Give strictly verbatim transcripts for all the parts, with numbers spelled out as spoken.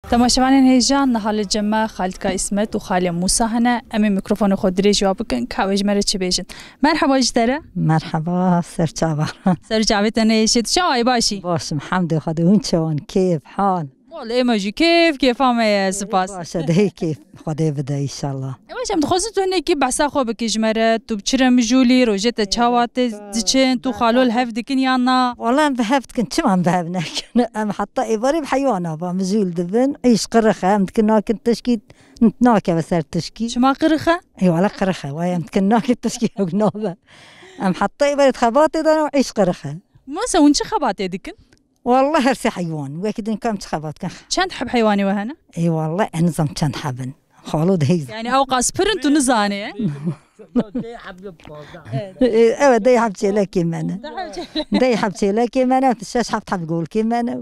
Temaşevanên hêja, niha li cem me Xalîtka Îsmet û Xalê Mûsa hene. Em ê mîkrofonê xwe dirêj wa bikin, ka wê ji me re çi bêjin. Merheba ji te re. Merheba, ser çava. Ser çavê te neyêşe. Tu çawa yî, baş î? Baş im, hemdê Xwedê, hûn çawan, kêf, hal? Wele ême jî kêf, kêfa me ye, spas. Baş e, dihê kêf Xwedê bide, înşallah. E baş, em dixwazin tu hinekî behsa xwe bikî ji me re. Tu bi çi re mijûl î, rojê te çawa tê diçin, tu xalo li hev dikin yan na? Wele em bi hev dikin, çima em bi hev nekin? Em heta êvarê bi heywana ve mijûl dibin. Îş qirix e, em dikin nakin tişkî, nakeve ser tişkî. Çima qirix e? Ê wele qirix e, wayê em dikin nakin tişkî ew nabe. Em heta êvarê di xebatê de ne û îş qirix e. Mûsa, hûn çi xebatê dikin? Wele her sê heywan. Wekî din ka em çi xebat dikin? Çend heb heywanê we hene? Ê wele ez nizam çend heb in. Xalo dihêz. Yani ew qas pir in tu nizanê, e? Ê, ew e, deh heb çêlekê me ne. Deh heb çêlekê me ne, şeş heft heb golkê me ne.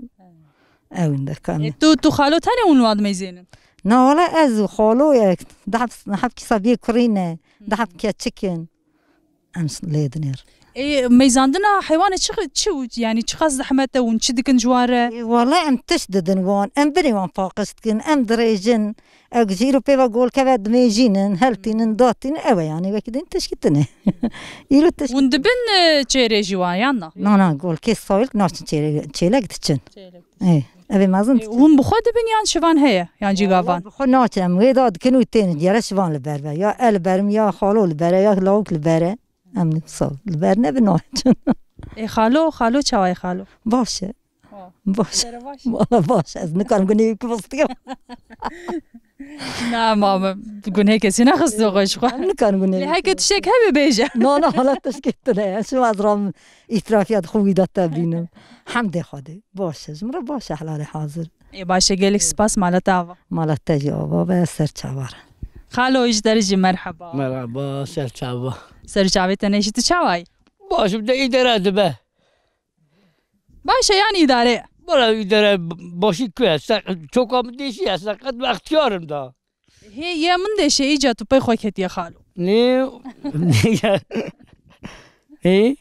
Ew in de kan. E, tu, tu xalo tenê hûn wan dimeyzênin? Na wele ez û xalo ye. Deh heb, heb kîsa bê kurî ne. Deh heb keçik in. Em lê dinêr. Ê, meyzandina heywanê çi, çi, yani çiqas zehmet e, hûn çi dikin ji wan re? Ê, wele em tişt didin wan, em binê wan paqij dikin, em dirêjin. Ew ji îro pê ve golkeve dimêjînin, heltînin, datînin, ew e yani, wekî din tişkî tune. Îro tişkî. Hûn dibin, e, çêrê ji wan yan na? Na, na, golkê sawil naçin çêrê, çêlek diçin. Çêlek. Ê, ev ê mezin. Ê, hûn bi xwe dibin yan şivan heye, yan cî gavan? Bi xwe naçin, em wê da dikin û tên, gere şivan li ber be. Ya e li ber min, ya xalo li ber e, ya lawik li ber e. Em wisa li ber nebin naçin. Ê, xalo, xalo çawa ye xalo? Baş e. Ha. Baş. Wala baş e. Ez nikarim gunê wî bistiyam. Na, ma min gunê kesî nexist xwe ji xwe. Em nikarin gunê. Lê heke tiştek hebe bêje. Na, na, hala tişkê tune ye. Şima ez ram îtirafiya xwe wî de te bînim. Hemdê Xwedê. Baş e. Ji min re baş e, helalê hazir. Ê, baş e, gelek spas, mala te ava. Mala te jî ava be, ser çava re. Xalo, ji te re jî merheba. Merheba, ser çava. Ser çavê te ne jî, tu çawa yî? Baş im, de îdare dibe. Baş e, yan îdare ye? Wala îdare b-, başî ku ye? Se-, çoka min dêşî ye, seqet ve extiyar im da. Hê, ye min dêşe, îca tu pey xwe ketiye xalo. Nê, nê, hê?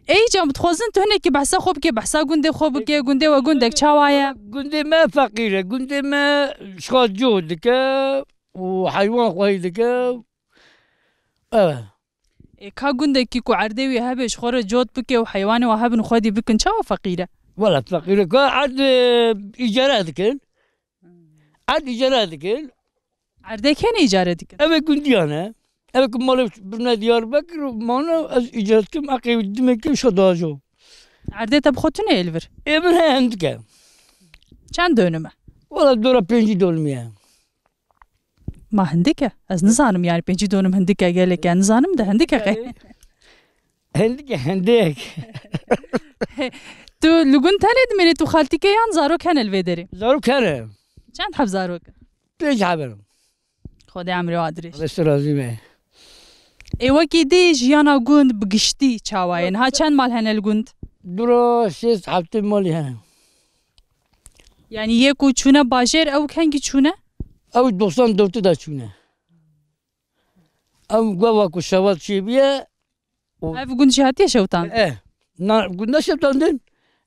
Ê, îca dixwazin tu hinekî behsa xwe bike, behsa gundê xwe bike, gundê we gundek çawa ye? Gundê me feqîr e, gundê me şixat cot dike û heywan xwehî dike. Ew e. Ê, ka gundekî ku erdê wî hebe, ji xwe re cot bike û heywanê we hebin, xwedî bikin, çawa feqîr e? Wela feqîr e. Ka erd, e, îcare dikin. Erd îcare dikin. Erdê kê ne îcare dikin? Ev ê gundiyan e. Ev ê ku malê birine Diyarbekir û mane, ez îcare dikim, eqê wî dimê kim şo dajo. Erdê te bi xwe tune yê li vir? Ê min he hindik e. Çend dönüm e? Wela dora pêncî dönümî ye. Ma hindik e? Ez nizanim, yani pêncî dönüm hindik e, gelek e, nizanim de hindik e qey. Hindik e, hindik. Tu li gund tenê dimênî, tu xaltîk e yan zarok hene li vê derê? Zarok hene. Çend heb zarok e? Pênc heb in. Xwedê emrê wan dirêj. Xwedê razî be. Ê, wekî dî jiyana gund bi giştî çawa ye? Niha çend mal hene li gund? Dura şêst heftê malî hene. Yani yê ku çûne bajêr, ew kengî çûne? Ew doxsan dewtî de çûne. Ew gava ku şewat çêbûye, û ev gund jî hatiye şewtan? Eh, na, gund ne şewtan din?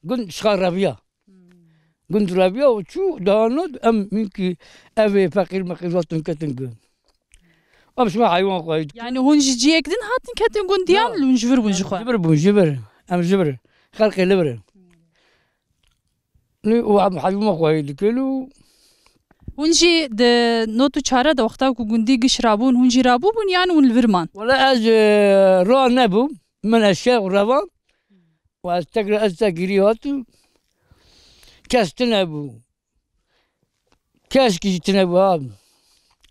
Gund şixa reviya. Gund reviya û çû daha not, em hinkî ev ê feqîr meqîr hatin ketin gund. Em şima heywan xwahî dikin. Yani hûn ji ciyek din hatin ketin gund yan, hûn ji vir bûn ji xwe? Ji vir bûn, ji vir. Em ji vir. Xelkê li vir in. Nî û em heywan xwahî dikin û hûn jî di not û çare de wexta ku gundî giş rabûn, hûn jî rabû bûn yan hûn li vir man? Wele ez, e, ra nebûm. Min eşya û revan û ez tek re, ez tek girî hat û kes tune bû. Keşkî jî tune bû ha.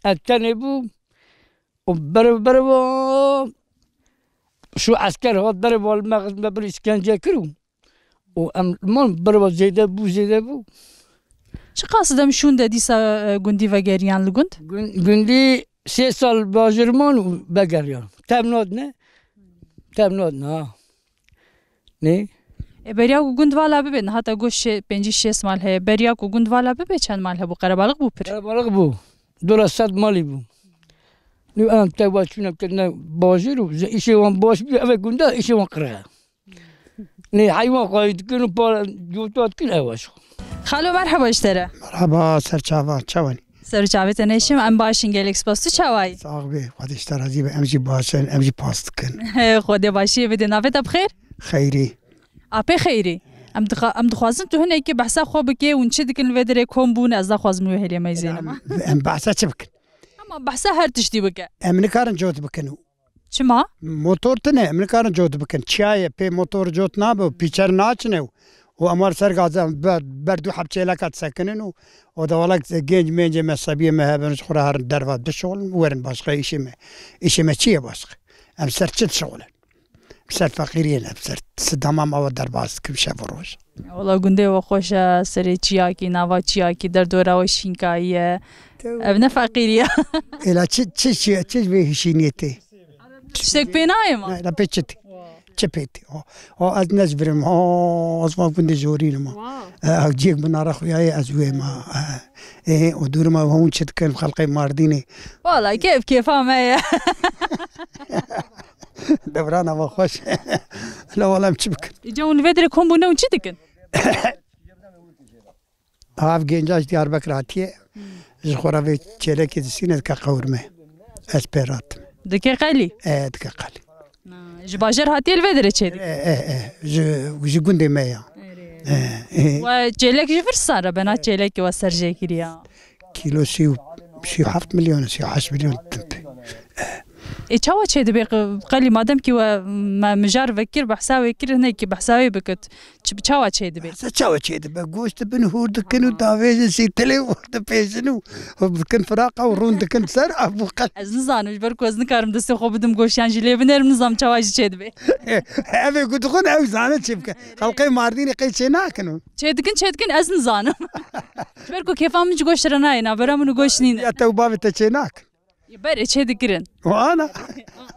Ez tenê bûm û berev, berev şu esker hat, berev li me, me bir îşkence kir û, û em man berev zêde bû, zêde bû. Çiqas dem şûn de dîsa, e, gundî vegeriyan li gund? Gun-, gundî sê sal bajêr man û vegeriyan. Tev nadine. Tev nadine ha. Nê? E, beriya ku gund vala bibe, niha te got şê-, pêncî şêst mal heye. Beriya ku gund vala bibe, çend mal hebû? Qerebalix bû pir? Qerebalix bû. Dora sed malî bû. Nû em tewa çûne kirine bajêr û ji îşê wan baş bû, ev ê gunda îşê wan qirix e. Nê, heywan xwahî dikin û para cota dikin, ew e şo. Xalo, merheba ji te re. Merheba, ser çava, çawanî? Ser çavê te neşim, em başin, gelek spas. Tu çawayî? Sax bî, Xwedê ji te razî be, em jî baş in, em jî pas dikin. Xwedê başiyê bide. Navê te bi xêr? Xeyrî. Apê Xeyrî. Em dixa-, em dixwazin tu hinekî behsa xwe bikê, hûn çi dikin li vê derê kom bûn, ez naxwazim wê hêlê meyzênim. Em, em behsa çi bikin? Ama behsa her tiştî bike. Em nikarin cot bikin. Çima? Motor tune, em nikarin cot bikin. Çiya ye, pê motor cot nabe û pîçer naçine û, û em war ser gaza ber, ber du heb çêleka disekinin û, û da welek genc mencê me, sebiyê me hebin, ji xwe re herin derva dişixulin, werin başqa îşê me. Îşê me çi ye başqa? Em ser çi dişixulin? Ser feqîriyê ne, ser sidama me we derbas dikim şev û roj. Wala gundê we xweş e, serê çiyakî, nava çiyakî, derdora we şînkayî ye. Ev ne feqîrî ye. Êla çi, çi, çi, çi vê hişîniyê tê? Tiştek pê nayê ma? Ne, la pê çi tê? Çi pê tê? O, o, ez ne ji vir im. O, ez van gundê jorîn im. Wow. E, ew ciyek binara xuya ye, ez wê ma. E, e, o dûrima hûn çi dikin xelqê Mardînê? Wala kêf kêfa me ye. Devrana me xweş. La wala em çi bikin? Îca hûn li vê derê kom bûne û çi dikin? Ev genca ji Diyarbekir hatiye. Ji xwe re vê çêlekê distîne dike qewirme. Ez pê ratim. Dike qelî? E, dike qelî. Na, ji bajar hatiye li vê derê çê dike? E, e, e. Ji, ji gundê me ya. E, e. We çêlek ji vir sar e, bena çêlekê we ser jê kiriya? Kîlo sî û, sî û heft milyon, sî û heşt milyon tun tê. Ê, çawa çêdibe qe-, qelî madem kî we me mijar vekir, behsa wê kir, hinekî behsa wê bikit. Çi, çawa çêdibe? Behsa çawa çêdibe? Goşt dibin, hûr dikin û davêjin sîtilê û dipêjin û, û dikin firaqa û rûn dikin ser, ev bû qel. Ez nizanim, ji ber ku ez nikarim destê xwe bidim goştiyan jî lê binêrim, nizanim çawa jî çêdibe. Ev ê ku dixwin, ew zane çê bike. Xelqê Mardînê qey çê nakin û. Çêdikin, çêdikin, ez nizanim. Ji ber ku kêfa min ji goşt re nayê, navbera min û goşt nîne. Ya te û bavê te çê nakin. Berê çê dikirin. Ana.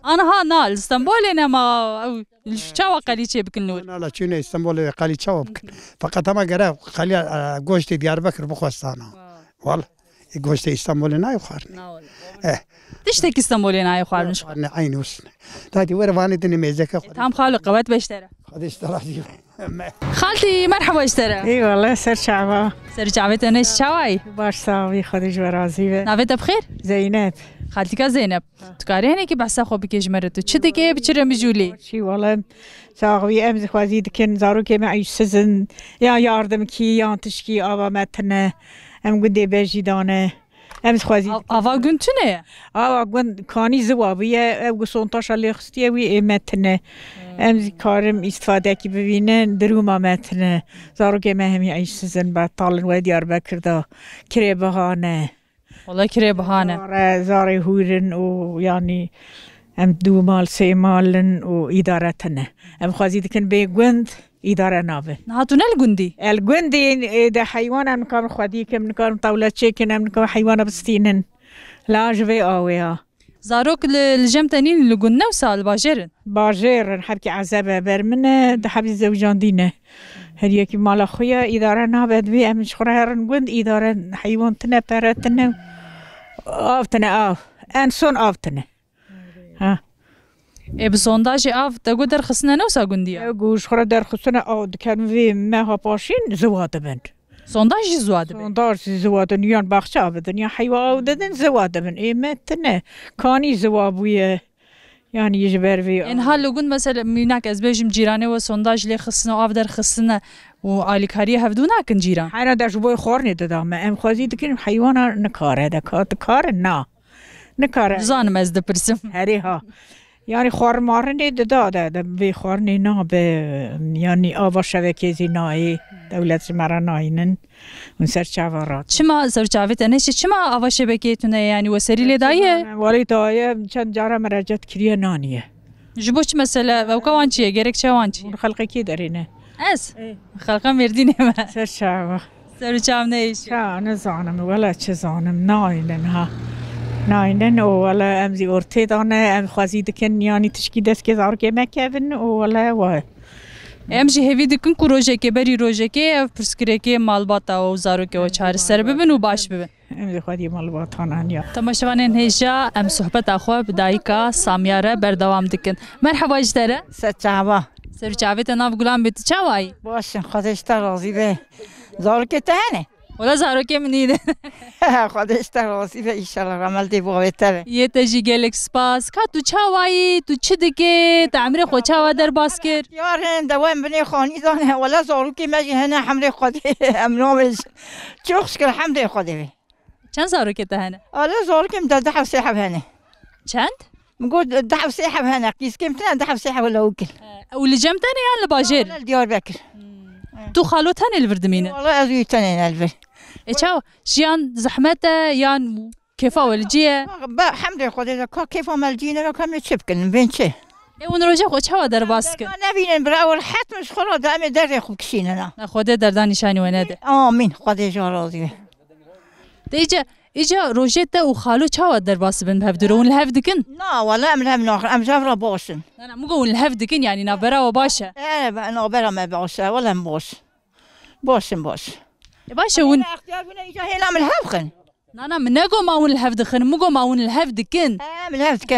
Aniha na, li Stenbolê ne ma, ew, çawa qelî çê bikin li wir? Na, la çûne Stenbolê qelî çawa bikin? Feqet hema gere qeliya, e, goştê Diyarbekir bixwestana. Wal. E, goştê Stenbolê nayê xwarin. Na, wala. Eh. Tiştekî Stenbolê nayê xwarin. Xwarin, eynî wis ne. Dadî were vanê dinê mêzeke xwe. Tam xalo, qewet be ji te re. Xwedê ji te razî be. Xaltî, merheba ji te re. Ê wele, ser çava. Ser çavê te ne, çawayî? Baş, sax bî, Xwedê ji we razî be. Navê te bi xêr? Zeynep. Xaltîka Zeynep. Tu karî hinekî behsa xwe bikê ji me re, tu çi dikê, bi çi re mijûlî? Çi wele, sax bî, em dixwazî dikin, zarokê me îşsiz in, ya yardimkî, yan tişkî, ava me tine, em gundê bejî dane. Em dixwazî Av-, ava gund tune ye? Ava gund kanî ziwa bûye, ew ku sontaşa lê xistiye wî ê me tine. Hmm. Em zî karim îstifadekî bivînin, dirûma me tine. Zarokê me hemî îşsiz in, betal in, we Diyarbekir de kirê biha ne. Wala kirê biha ne. Zare, zarê hûr in û yanî em dû mal, sê mal in û îdare tine. Em xwezî dikin bê gund, îdare nabe. Niha tu ne li gundî? El gundî, e, de heywan em nikarin xwedî kim, nikarin tewle çêkin, em nikarin heywana bistînin. La ji vê awê ya. Zarok li, li cem te nîn, li gund ne wisa li bajêr in? Bajêr in, hebkî ezeb e, ber min e, di hebî zewicandî ne. Her yekî mala xwe ye, îdare nabe, divê em ji xwe re herin gund, îdare heywan tine, pere tine, av tine, av. En son av tine. Ha. Ê, bi sondajê av te got derxistine ne wisa gundî ya? Ew ku ji xwe re derxistine av dikin vê meha paşîn ziwa dibin. Sondaj jî ziwa dibin? Sondaj jî ziwa dibin, yan baxçe av bidin, yan heywa av didin, ziwa dibin. Ê me tine, kanî ziwa bûye. Yanî ji ber vê. Ên ha li gund mesela mînak ez bêjim cîranê we sondaj lê xistine û av derxistine û alîkariyê hevdû nakin cîran? Heyna de ji bo xwarinê dida me. Em xwezî dikin heywana nikare de ka dikare na. Nikare. Dizanim ez dipirsim. Herê ha. Yanî xwarin marinê dida de, de vê xwarinê nabe, yanî ava şevekê zî nayê, dewlet ji me re nayînin. Hûn ser çava rat. Çima ser çavê te neşî? Çima ava şebekeyê tune ye? Yanî we serî lê daye? Walî daye, çend cara mirecet kiriye naniye. Ji bo çi mesele? Ewka wan çi ye? Gerekçe wan çi ye? Hûn xelqekî derê ne? Ez? Ê. Xelqa Mêrdînê me. Ser çava. Ser û çav neyşî. Ça, nizanim, wele çi zanim, naynin ha. Naynin û wele em zî ortê dane, em xwezî dikin, yanî tişkî destê zarokê me kevin û wele we. Em jî hêvî dikin ku rojekê, berî rojekê ev pirsgirêkê malbata û zarokê we çareser bibin û baş bibin. Em jî xwedî malbatan heniya. Temaşevanên hêja, em sohbeta xwe bi dayika Samiya re berdewam dikin. Merheba ji te re. Ser çava. Ser çavê te, nav gulan bê, tu çawayî? Baş in, Xwedê ji te razî be. Zarokê te hene? Wala zarokê min nîne. Xwedê ji te razî be, înşallah remel dê bavê te be. Yê te jî gelek spas. Ka tu çawa yî? Tu çi dikê? Te emrê xwe çawa derbas kir? Diyar in, dewem binê xanî zane. Wala zarokê me jî hene, hemrê Xwedê em nabêjin. Çok şükür, hemdê Xwedê be. Çend zarokê te hene? Wala zarokê min de deh ew sê heb hene. Çend? Min got deh ew sê heb hene. Qîzkê min tine deh ew sê heb lewik in. Ew li cem te ne yan li bajêr? Wala li Diyarbekir. Tu xalo tenê li vir dimîne? Wala ez wî tenê ne li vir. E çawa? Jiyan zehmet e yan kêfa we li cî ye? Be, hemdê Xwedê de ka kêfa me li cî nebe, ka em ê çi bikin, bên çi? E hûn roja xwe çawa derbas dikin? Derda nebînin bira, ew rehet min ji xwe re de, em ê derdê xwe bikişînin ha. Ne, Xwedê derda nîşanî we nede. Amîn, Xwedê ji we razî be. De îca, îca rojê te û xalo çawa derbas dibin bi hev dû re? Hûn li hev dikin? Na, wala em li hev naxin, em ji hev re baş in. Na, na, min got hûn li hev dikin, yanî navbera we baş e? E, be, navbera me baş e, wala em baş. Baş in, baş. E, baş e, hûn Hêla extiyar bûne, îca hêla min li hev xin. Na, na, min negot ma hûn li hev dixin, min got ma hûn li hev dikin. E, min li hev dikin.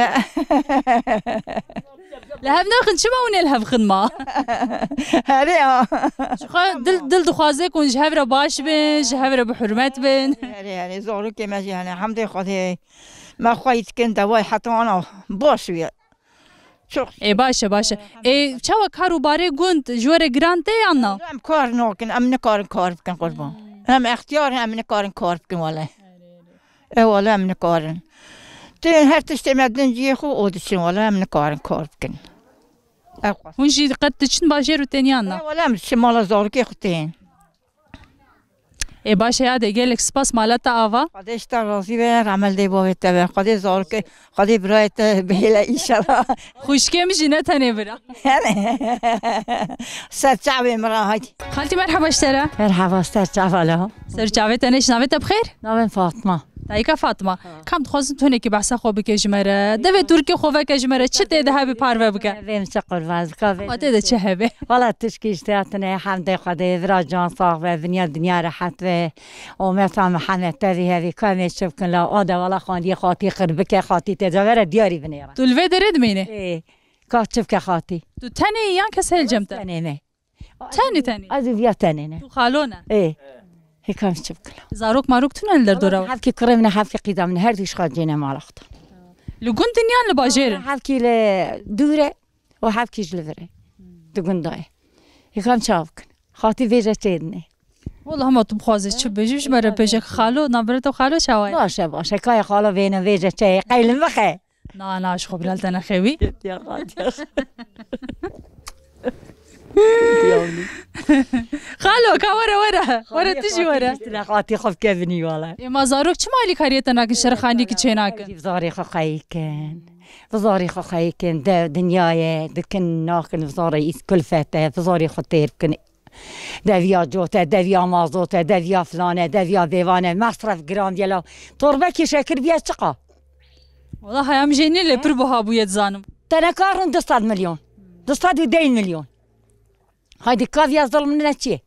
Li hev naxin, çima hûn ê li hev xin ma? Herê ya. Ji xwe dil, dil dixwaze ku hûn ji hev re baş bin, ji hev re bi hurmet bin. Herê, herê, zarokê me jî hene, hemdê Xwedê. Me xweyî dikin, dewayê heta ana baş bûye. Çok. Ê, baş e, baş e. Ê, çawa kar û barê gund ji we re giran tê yan na? Em kar nakin, em nikarin kar bikin qurban. Em extiyar in, em nikarin kar bikin wele. E wele em nikarin. Tên her tiştê me din cihê xwe û diçin wele em nikarin kar bikin. Ew qas. Hûn jî qet diçin bajêr û tên yan na? E wele em diçin mala zarokê xwe tên. Ê, baş e, ya de gelek spas, mala te ava. Xwedê ji te razî be, remel dê bavê te be. Xwedê zarokê, Xwedê birayê te bihêle înşallah. Xwişkê min jî ne tenê bira. Ser çavê min re, haydi. Xaltî, merheba ji te re. Merheba, ser çava la. Ser çavê te ne, ji navê te bi xêr? Navê min Fatma. Dayika Fatma. Kam dixwazim tu hinekî behsa xwe bike ji me re. Devê Tirkî xwe veke ji me re. Çi tê de hebe parve bike? Vê min çi qurban, zika vê Xwe tê de çi hebe? Wala tişkî ji te hatine, hemdê Xwedê, vira can sax be, vinya dinya rehet be. Ometa Mihemed tevî hevî, ka em ê çi bikin la, o de wala xwendiyê xatî qir bike, xatî tê cevere diyarî binêre. Tu li vê derê dimînî? Ê, ka çi bike xatî? Tu tenê yî yan kes hel cem te? Tenê me. Tenê tenê? Ez û viya tenê ne. Tu xalo ne? Ê. Hê ka em çi bikin la? Zarok marok tune li derdora we? Hevkî kurê min e, hevkî qîda min e, her du ji xwe cêne mala xwe. Li gund in yan li bajêr in? Hevkî li dûr e. û hevkî ji li vir e. Di gunda ye. Hê ka em çawa bikin? Xatî vêje çêdinê. Wela hema tu bixwazê çi bêjî, ji me re bêje xalo, navbera te xalo çawa ye? Baş e, baş e. Ka ye xalo vêne vêje çê ye. Qeylim bixe. Na, na, ji xwe bilal te nexewî. Ya xatiya. Xalo, ka were, were. Were tu jî were. Xatî xwe bike binî wala. Ê ma zarok çima alîkariyê te nakin, şerxanî ki çê nakin? Zarê xwe xeyî kin. Bi zarê xwe xeyî kin, dev dinyayê dikin, nakin bi zarê îs kulfet e, bi zarê xwe têr bikin. Deviya cot e, deviya mazot e, deviya filan e, deviya vêvan e, mesref giran diye la. Torbekî şekir biye çiqa? Wala haya min jê nî lê pir buha bûye dizanim. Teneka rin du sed milyon. Du sed û deh milyon. Haydi kaviya zilm ne çi?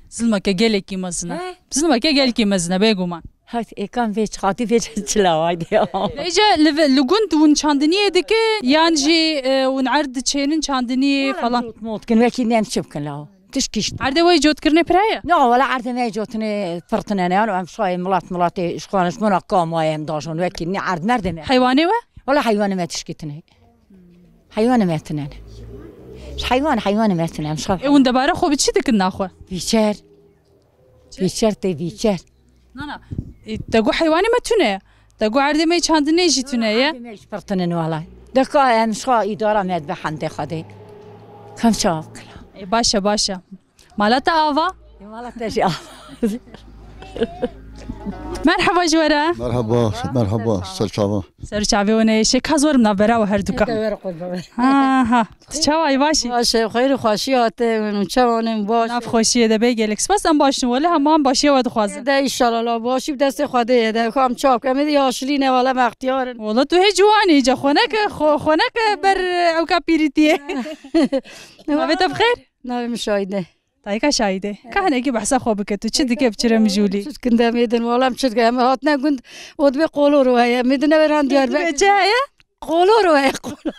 Zilmeke gelekî mezin e. He? Zilmeke gelekî mezin e, bêguman. Hadi, ê, kam vê çi xatî vê çi çila wayde ya. Vêce li ve-, li gund hûn çandiniyê dike, yan jî, e, hûn erd diçênin çandiniyê falan? Mot, mot kin, wekî nem çi bikin la. Tişkî işte. Erdê we cotkirine pira ye? No, wala erdê me cotine pirtine ne, yani em şayê milat milatê ji xwe ne, ji mina kam wayê em dajon, wekî ne erd merdê me. Heywanê we? Wala heywanê me tişkî tine. Heywanê me tine ne. Ji heywan, heywanê me tine, em şaf. E, hûn debara xwe bi çi dikin naxwe? Vîçer. Vîçer tê vîçer. Na, na. E, te got heywanê me tune ye. Te got erdê me çandinê jî tune ye. Erdê me jî pir tune ne wala. De ka em şa îdara me dibe hemdê Xwedê. Kam çav kila. E, baş e, baş e. Mala te ava? E, mala te jî ava. Merheba ji we re. Merhaba, merhaba, ser çava. Ser çavê we neyê şê. Ka zor navbera we her duka. Te were qurban. Ha, ha. Tu çawa yî, baş î? Baş e, xeyr û xweşî hate, hûn çawa ne, baş? Nav xweşiyê de bê gelek spas, em baş in, wele hema em başiya we dixwazin. De înşallah la başî bi destê Xwedê ye de, em çav ke, em ê de yaşlî ne, wele em extiyar in. Wele tu hê ciwan î, ca xwe neke, xwe, xwe neke ber ewka pîrîtiyê. Navê te bi xêr? Navê min Şahîde. Dayika Şahîde. Ka hinekî behsa xwe bike, tu çi dike bi çi re mijûlî? Çi dikin de em ê din, wele em çi dikin, em hatine gund, û dibê qolor we heye, em ê din ev ran diyar be. Çi heye? Qolor we, qolor.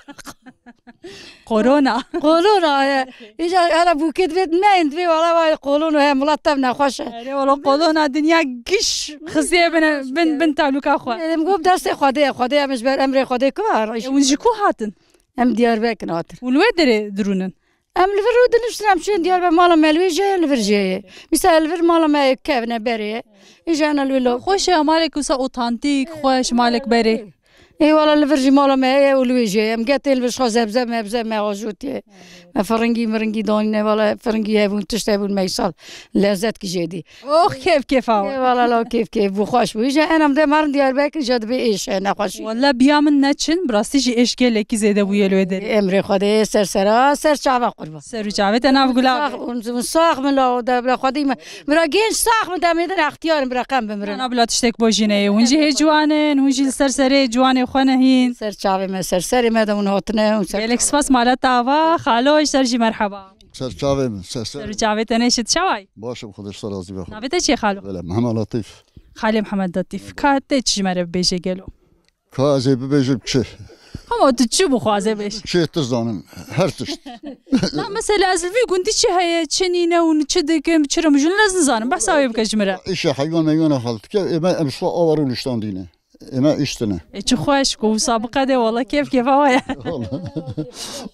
Korona. Kolona ye. Îca hele bûkê divê me divê wala vay kolona he, milat tev nexweş e. Erê wala kolona dinya giş xistiye bin, bin, bin taluka xwe. Em got destê Xwedê ye, Xwedê em ji ber emrê Xwedê ku var. E, hûn ji ku hatin? Em Diyarbekir hatin. Hûn wê derê dirûnin? Em li vir rû diniştin, em çûn Diyarbekir, mala me li wê jê ye, li vir jê ye. Mîsal li vir mala me kevne berê ye. Îja ena li wê lo. Xweş e, malek wisa otantîk, xweş, malek berê. Ê wala li vir jî mala me heye û li wê jê ye. Em getên li vir ji xwe zebze mebze me ajotiye. Me firingî miringî danîne, wala firingî hebûn, tişt hebûn, me îsal lezzetkî jê dî. Oh, kêf kêfa we. Ê wala la kêf kêf bû, xweş bû. Îja ena em de marin Diyarbekir, îja dibê êş e, nexweşî. Wala biya min neçin, bi rastî jî êş gelekî zêde bûye li wê derê. Emrê Xwedê, ser sera, ser çava qurban. Ser û çavê te nav gula be. Sax, hûn sax min la, o de, bila Xwedê me. Bira genç sax min demê din extiyar in, bira qem bimirin. Na, na, bila tiştek bo jî neyê. Hûn jî hê ciwan in, hûn jî li ser serê ciwanê xwe ne hîn. Ser çavê me, ser serê me de hûn hatine, hûn ser Gelek spas, mala te ava, xalo, ji ser jî merheba. Ser çavê min, ser ser. Ser û çavê te neşit, çawa yî? Baş im, Xwedê ji te razî be. Navê te çi ye, xalo? Belê, Mihemed Latîf. Xalê Mihemed Latîf. Ka tê çi ji me re bibêje gelo? Ka ez ê bibêjim çi? Hema tu çi bixwazê bêj? Çi tu zanim? Her tişt. Na, mesela ez li vî gundî çi heye, çi nîne û çi dikim, çi rim jûn ez nizanim. Behsa wê bike ji min re. Îşe heywan meywana xal dike, ê me em şwa awa rû niştandîne. Ê me îş tine. E, çi xweş ku wisa biqede, wala kêf kêfa we ye.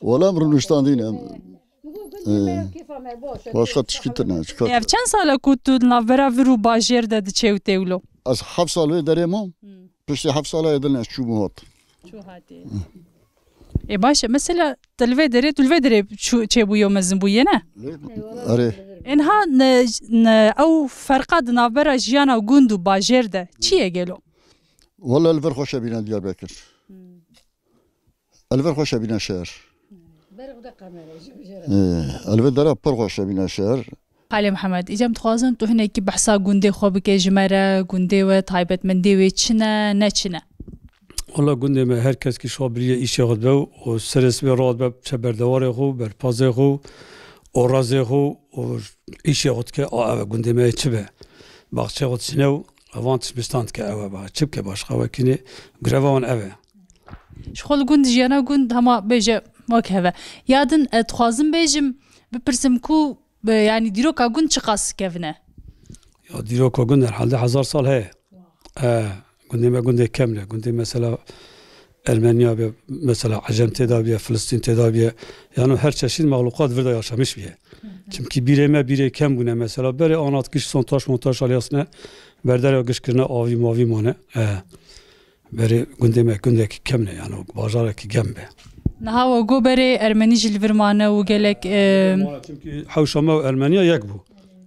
Wala em rû niştandîne. Em, e, başka tişkî tine. Ev çend sal e ku tu di navbera vir û bajêr de diçê û tê wilo? Ez heft sal vê derê mam. Hmm. Piştî heft sala yê din ez çûbû hat. Çû hatî. Ê baş e, mesela tu li vê derê, tu li vê derê çû, çêbûyî û mezin bûyî ne? Erê. Ênha ne, ne, ew ferqa di navbera jiyana gund û bajêr de çi ye gelo? Wele li vir xweş e bîna Diyarbekir. Hmm. El vir xweş e bîna şehr. Berê xwe de kamera jî bijêre. Ê, el vir dera pir xweş e bîna şehr. Xalê Mihemed, îcem dixwazin tu hinekî behsa gundê xwe bike ji me re, gundê we, taybetmendê wê çi ne, ne çi ne? Wala gundê me her kes kî şabiriyê îşê xwe dibe û serê sibê radibe çe berdewarê xwe, berpazê xwe, orazê xwe û îşê xwe dike, a ev e gundê me yê çi be. Baxçê xwe dişîne û evan tişt bistan dike ew e ba. Çi bike başqa wekî nê, greva wan ev e. Ji xwe li gund, jiyana gund hema bêje wek heve. Ya din, e, dixwazim bêjim, bipirsim ku, e, yanî dîroka gund çiqas kevin e? Ya dîroka gund herhalde hezar sal heye. E, gundê me gundê kemle. Gundê mesela Ermeniya be, mesela Ecem tê de biye, Filistîn tê de biye. Yani her çeşit mexluqat vir de yaşamiş biye. Çimkî bîrê me bîrê kem bûne. Mesela berê anat giş son taş montaj aliyasine, berdere giş kirine avî mavî mane. E, Berê gundê me gundekî kemne, yani bajarekî gem be. Niha we got berê Ermenî jî li vir mane û gelek, e, Mane, çimkî hewşa me û Ermeniya yek bû.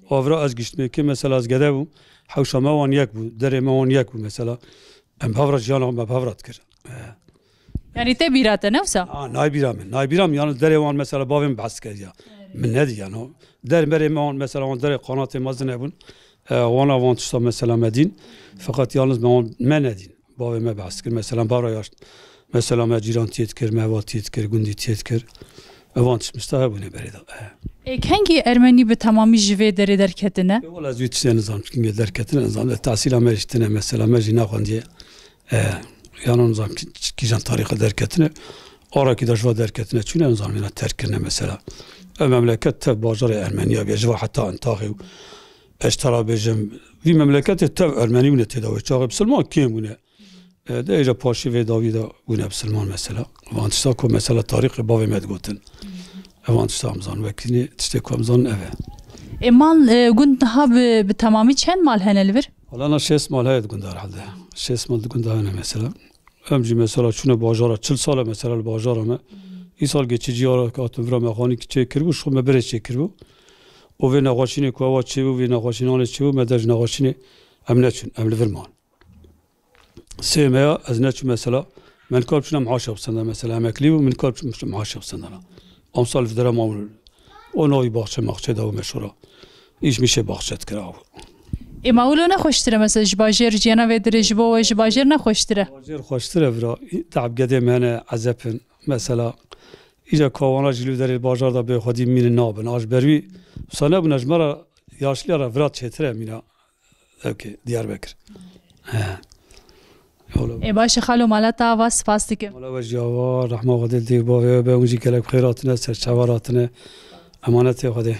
Avra ez giştmê kê, mesela ez gede bûm, hewşa me wan yek bû, derê me wan yek bû mesela. Em bi hev re jiyana me bi hev re dikir. E. Yanî te bîra te ne wisa? Ha, nayê bîra min, nayê bîra min, yani derê wan mesela bavê min behs kiriya. Min nedî yani. Der berê me wan mesela wan derê qanatê mezin hebûn. E, wana wan tişta mesela me dîn. Feqet yalnız me wan me nedîn. Bavê me behs kir. Mesela bara yaş. Mesela me cîran tiyê dikir, me va tiyê dikir, gundî tiyê dikir. Evan tişt mista hebûne berê de. E. Ê, kengî Ermenî bi temamî ji vê derê derketine? E, wala ez wî tiştê nizam, kengî derketine nizam. E, tahsîla me jî tine, mesela me jî naxwendiye. E, yano nizam ki-, kîjan tarîxe derketine. Arakî de ji va derketine çûne nizam, yena terk kirine mesela. Ev memleket tev bajarê Ermeniya bîye, ji va heta Intaxê û ez tera bêjim, vî memleketê tev Ermenî bûne tê de wê çaxê, bisilman kêm bûne. E, de êca paşî vê dawî de bûne bisilman mesela. Van tişta ku mesela tarîxê bavê me digotin. Evan tişta em zan, wekî nê tiştê ku em zan ev e. Ê, mal, e, gund niha bi, bi temamî çend mal hene li vir? Wala na şêst mal heye di gunda herhalde. Şêst mal di gunda hene mesela. Em jî mesela çûne bajara, çil sal e mesela li bajara me. Îsal geçici ara ke hatin vira me xanî çê kiribû, ji xwe me berê çê kiribû. Û vê nexweşînê ku ewa çêbû, vê nexweşînanê çêbû, me der ji nexweşînê em neçûn, em li vir man. Sê me ya ez neçûm mesela, min kar biçûna mihaşa bisenda mesela, emeklî bû, min kar biçûm mihaşa bisenda na. Amsal li vir dera mamûl. O navî baxçe maxçe da û meşhur a. Îş mişê baxçe dikira û. Ê, ma wilo ne xweştir e mesela ji bajêr jiyana vê dirê ji bo we ji bajêr ne xweştir e? Bajêr xweştir e vira. Te'b gedê me hene, ezeb in. Mesela, îca kawana jî li derê bajar da bê xwedî mînin nabin. A ji ber wî wisa nebûne ji me re yaşliya re vira çêtir e mîna. Ewkê, Diyarbekir. He. Ê baş e xalo, mala te ava, spas dikim. Mala we jî ava, rehma Xwedê dî bavê we be, hûn jî gelek bi xêr hatine, serçava hatine, emanetê Xwedê.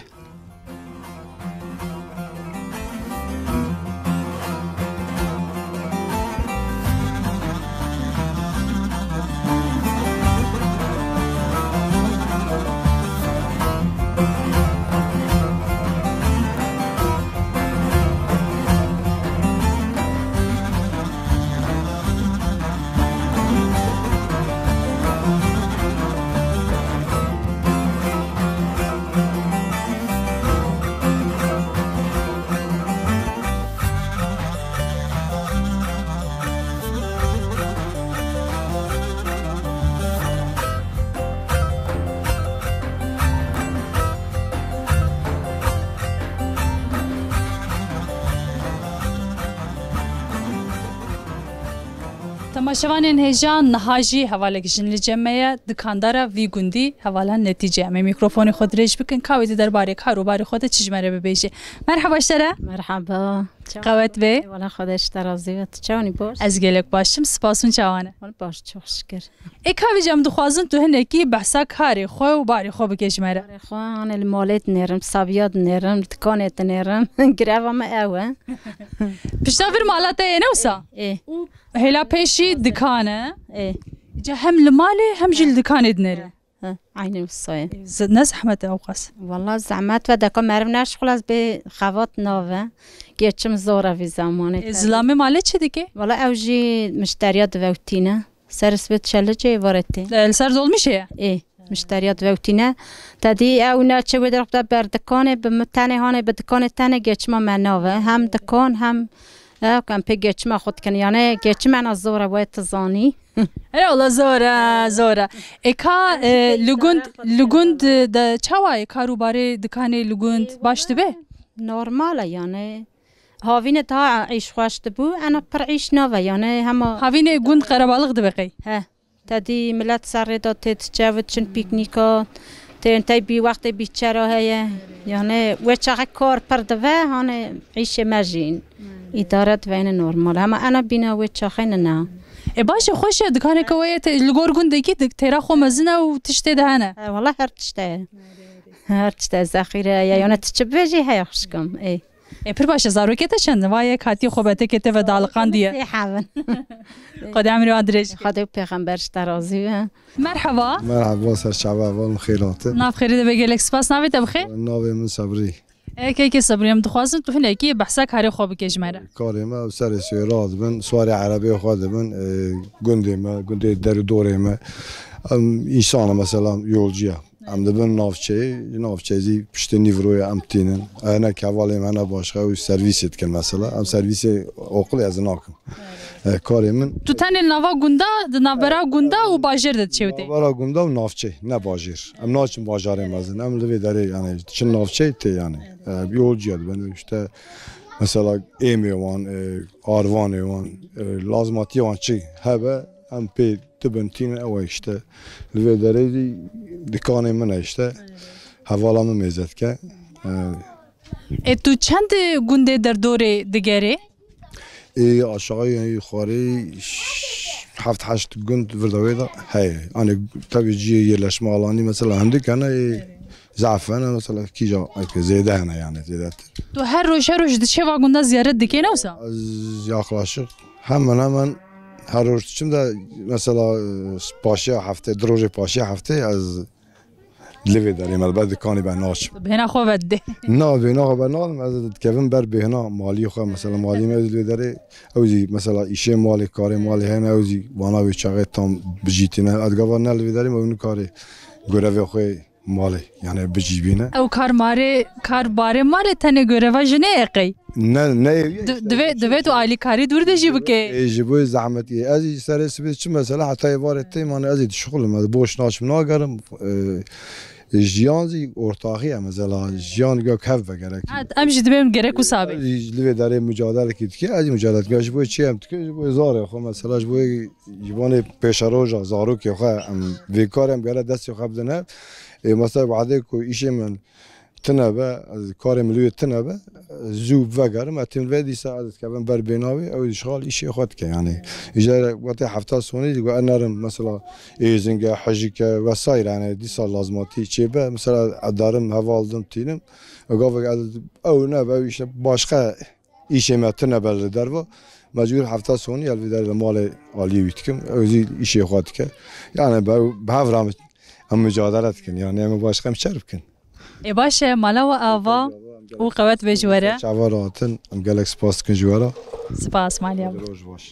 Temaşevanên hêja, niha jî hevalek jin li cem me ye, dikandara vî gundî, hevala Netîce. Em ê mîkrofonê xwe dirêj bikin, ka wê di derbarê kar û barê xwe de çi ji me re bibêje. Merheba ji te re. Merheba. Qewet bê. Wala Xwedê ji te razî be. Tu çawanî, baş? Ez gelek baş im, spas, hûn çawan e? Wala baş, çok şükür. Ê ka vêca, em dixwazin tu hinekî behsa karê xwe û barê xwe bike ji me re. Barê xwe, hanê li malê dinêrim, sabiya dinêrim, li dikanê dinêrim. Gireva me ew e. Pişta vir mala te ye, ne wisa? Ê. Û hêla pêşî dikan e. Ê. Ca hem li malê hem jî li dikanê dinêre. He, eynî wisa ye. Z-, ne zehmet e ewqas? Wala zehmet ve deka meriv neşixul ez bê xevat nave. Geçim zor e vî zamanê. Ê, zilamê malê çi dike? Wala ew jî mişteriya divewtîne. Ser sibê dişe Licê êvarê tê. E, li ser dolmîşê ye? Ê, mişteriya divewtîne. Te dî ew neçe wê derxwe de ber dikanê, bi mi tenê hanê, bi dikanê tenê geçima me nave. Hem dikan hem ew em pê geçima xwe dikin. Yani geçime ne zor e, wê tu zanî. Hele wala zor e, zor e. Ê ka, e, li gund, li gund de çawa ye? Kar û barê dikanê li gund baş dibe? Normal e yani. Havînê daha îş xweş dibû, ena pir îş nave yani hema. Havînê gund qerebalix dibe qey? He. Te dî milet ser rê de tê diçe, diçin pîknîka, tên tey bî wextê bîçera heye. Yani wê çaxê kar pir dive, hanê îşê me jî îdare dive, yine normal. Hema ena bîna wê çaxê nina. E, baş e, xweş e, dikaneke we ye, te-, li gor gundekî dik-, têra xwe mezin e û tiştê de hene. E, wala her tişt heye. Her tişt heye, zexîre heye, yani tu çi bibêjî heye xwişkim. Ê. Ê, pir baş e, zarokê te çend in? Va yek hatiye xwe betekê te ve daliqandiye. Sê hebin. Xwedê emrê wan dirêj ke. Xwedê û pêxember ji te razî be. Merheba. Merheba, ser çava, van xêr hate. Nav xêrê de be, gelek spas. Navê te bi xêr? Navê min Sebrî. Ê, kekê Sebrî, em dixwazin tu hinekî behsa karê xwe bike ji me re. Karê me ew serê sê radibin, swarê erebê xwe dibin, e, gundê me, gundê der û dorê me. Em însan e, mesela yolcu ye. Em dibin navçeyê, navçeyê zî piştê nîvroyê em tînin. Hinek hevalê me ne başqa, ew servîsê dikin mesela. Em servîsê oqilê ez nakim. E, karê min. Tu tenê li nava gunda, di navbera gunda û bajêr de diçêwitê? Navbera gunda û navçe, ne bajêr. Em naçin bajarê mezin. Em li vê derê yani çin navçeyê tê yani. E, bir yolcuya dibin işte mesela êmê wan, e, arvanê wan, e, lazmatiya wan çi hebe em pê dibin tînin, ew e işte. Li vê derê zî dikanê min e işte. Hevala min mêze dike. E, Ê, tu çend gundê derdorê digerê? Ê, aşağı yani yukarı ş-, heft heşt gund virda wê de heye. Hani tabii cihê yerleşme alanı mesela hindik hene, ê, zaf hene mesela kîja, eke zêde hene yani zêdetir. Tu her roj, her roj diçê va gunda ziyaret dikê ne wisa? Ez yaklaşık hemen hemen her roj diçim de mesela, e, paşiya heftê, di rojê paşiya heftê ez Li vê derê me dibe dikanê be naçim. Bêhna xwe vedidê. Na, bêhna xwe bernadim, ez dikevim ber bêhna malî xwe, mesela malî me li vê derê, ew zî mesela îşê malê, karê malê hene, ew zî vana wê çaxê tam bijîtîne. Ez gava ne li vê derê me, ew nikarê görevê xwe malê, yani bijî bîne. Ew kar marê, kar barê malê tenê göreva jinê ye qey? Ne, ne, Di-, divê, divê tu alîkarî dûr de jî bikê. Ê, ji bo zehmet ye. Ez jî serê sibê çi mesela heta êvarê tê mane ez jî dişixulim. Ez boş naçim nagerim. Ê, jiyan jî ortaxî ye mesela. Jiyan gök hev be gerek. Ha, em jî dibêm gerek wisa be. Ez jî li vê derê mucadelekî dike. Ez jî mucadele dike. Ji bo çi em dike? Ji bo zarê xwe mesela. Ji bo ji bo pêşeroja zarokê xwe em vê karê em gere destê xwe bidin hev. Ê, mesela wadê ku îşê min Tine be, ez karê min li wê tine be, zû vegerim, ez têm vê dîsa ez dikevim ber bêna wê, ew jixal îşê xwe dike, yanî. Îja wetê hefta sonî digo, ez nerim, mesela, êzing e, hejik e, vesaire, yanî, dîsa lazmatî çê be, mesela, ez derim, heval dim, tînim, gavek ez, ew ne be, ew îşte başqa îşê me tine be li derva, mecbûr hefta sonî ez li vê derê li malê aliyê wî dikim, ew zî îşê xwe dike. Yanî, be, bi hev re em, em mücadele dikin, yanî, em başqa em çer bikin. Ê baş e, mala we ava û qewet be ji we re. Çava re hatin, em gelek spas dikin ji we re. Spas, malî ava. Roj baş.